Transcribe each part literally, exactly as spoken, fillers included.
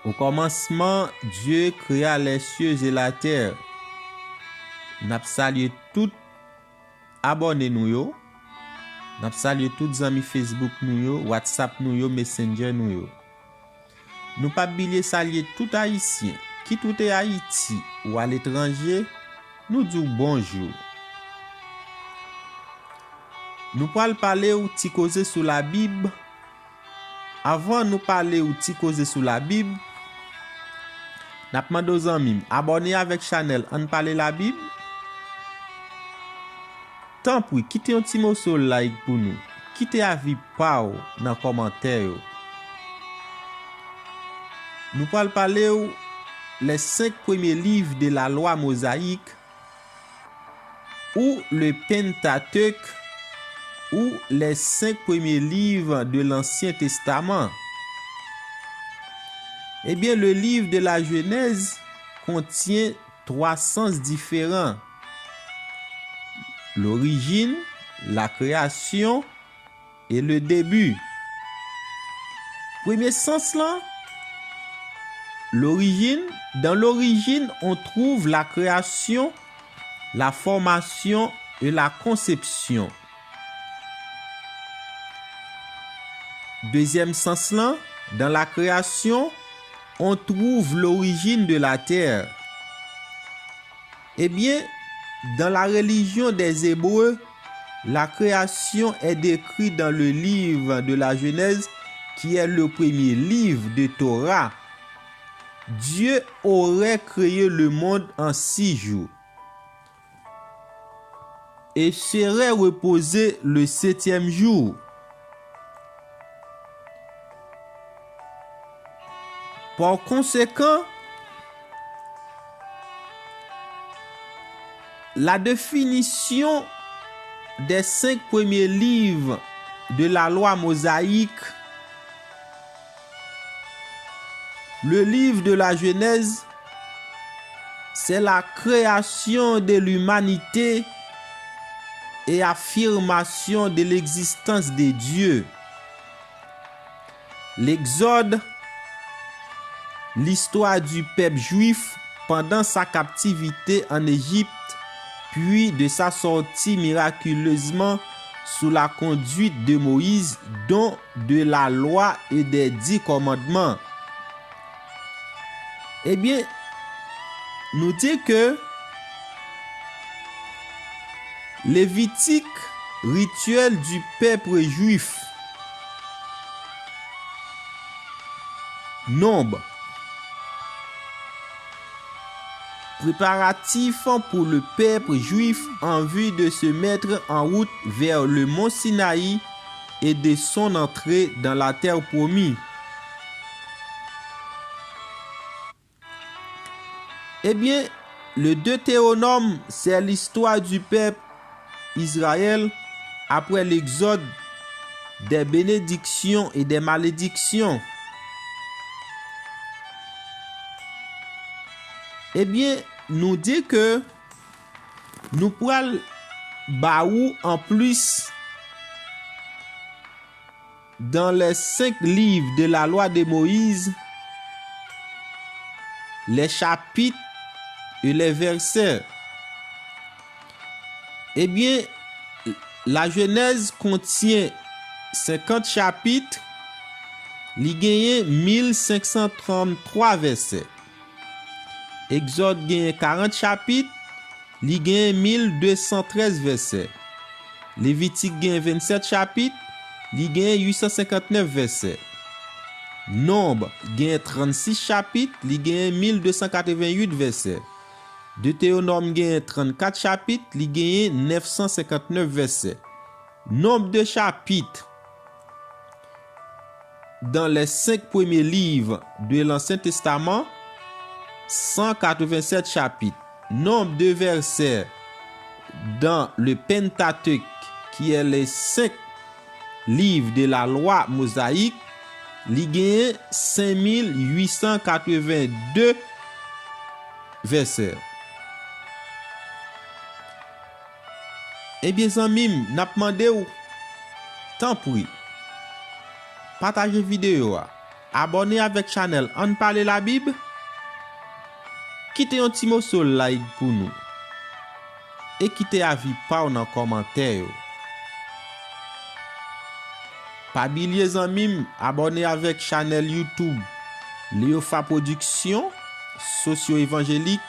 Au commencement, Dieu créa les cieux et la terre. N ap salye tout abòne nou yo. N ap salye tout zanmi Facebook nou yo, WhatsApp nou yo, Messenger nou yo. Nou p ap bliye salye tout Ayisyen, kit ou te Ayiti ou aletranje, nou di w bonjou. Nou pral pale w ti koze sou Labib. Avan nou pale w ti koze sou Labib, n ap mande w zanmi m, abòne avèk chanèl Ann Pale Labib. Tanpri, kite yon ti moso like pou nou. Kite avi pa w nan kòmantè yo. Nou pral pale w les cinq premiers livres de la loi mosaïque ou le Pentateuch ou les cinq premiers livres de l'Ancien Testament. Eh bien, le livre de la Genèse contient trois sens différents. L'origine, la création et le début. Premye sans lan, l'origine. Dans l'origine, on trouve la création, la formation et la conception. Deuxième sens lan, dans la création, on trouve l'origine de la terre. Eh bien, dans la religion des Hébreux, la création est décrite dans le livre de la Genèse, qui est le premier livre de Torah. Dieu aurait créé le monde en six jours et serait reposé le septième jour. Par conséquent, la définition des cinq premiers livres de la loi mosaïque, le livre de la Genèse, c'est la création de l'humanité et affirmation de l'existence de Dieu. L'exode, l'histoire du peuple juif pendant sa captivité en Égypte, puis de sa sortie miraculeusement sous la conduite de Moïse, don de la loi et des dix commandements. Eh bien, nous dit que Lévitique, rituel du peuple juif. Nombre, préparatifs pour le peuple juif en vue de se mettre en route vers le mont Sinaï et de son entrée dans la terre promise. Eh bien, le Deutéronome, c'est l'histoire du peuple Israël après l'Exode, des bénédictions et des malédictions. Eh bien, nous dit que nous pral ba ou en plus dans les cinq livres de la loi de Moïse, les chapitres et les versets. Eh bien, la Genèse contient cinquante chapitres, li genyen mil senk san trannntwa vèsè. Egzòd genyen karant chapit, li genyen mil de san trèz vèsè. Levitik genyen vennsèt chapit, li genyen uit san senkantnèf vèsè. Nonb genyen trannsis chapit, li genyen mil de san katrevenn uit vèsè. Detewonòm genyen trannkat chapit, li genyen nèf san senkantnèf vèsè. Nonb de chapit, dans les cinq premiers livres de l'Ancien Testament, cent quatre-vingt-sept chapitres, nombre de versets dans le Pentateuch, qui est les cinq livres de la loi mosaïque, li genyen cinq mille huit cent quatre-vingt-deux versets. Ebyen, zanmi m, n ap mande w, tanpri, pataje videyo a, abòne avèk chanèl Ann Pale Labib, kite yon ti moso like pou nou, e kite avi pa w nan kòmantè yo. Pa bliye, zanmi m, abòne avèk chanèl YouTube Leofa Production, Sosyo Evanjelik,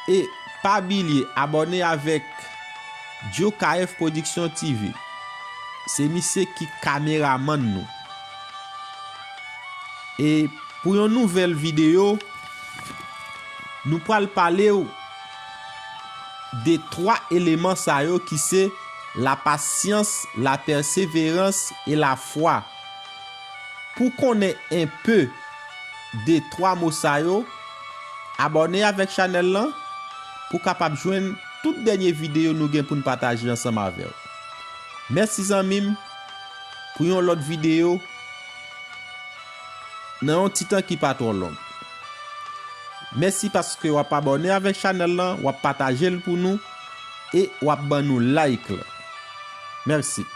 e pa bliye abòne avèk Joe K F Production T V. Se misye ki kameramann nou. E pou yon nouvèl videyo, nou pral pale w de twa eleman sa yo ki se la pasyans, la pèseverans e la fwa. Pou konnen enpe de twa mo sa yo, abòne avèk chanèl lan pou w kapab jwenn tout dènye videyo nou gen pou n pataje ansanm avè w. Mèsi zanmi m, pou yon lòt videyo nan yon ti tan ki pa twò long. Mèsi paske w ap abòne avèk chanèl lan, w ap pataje l pou nou e w ap ban nou like lan. Mèsi.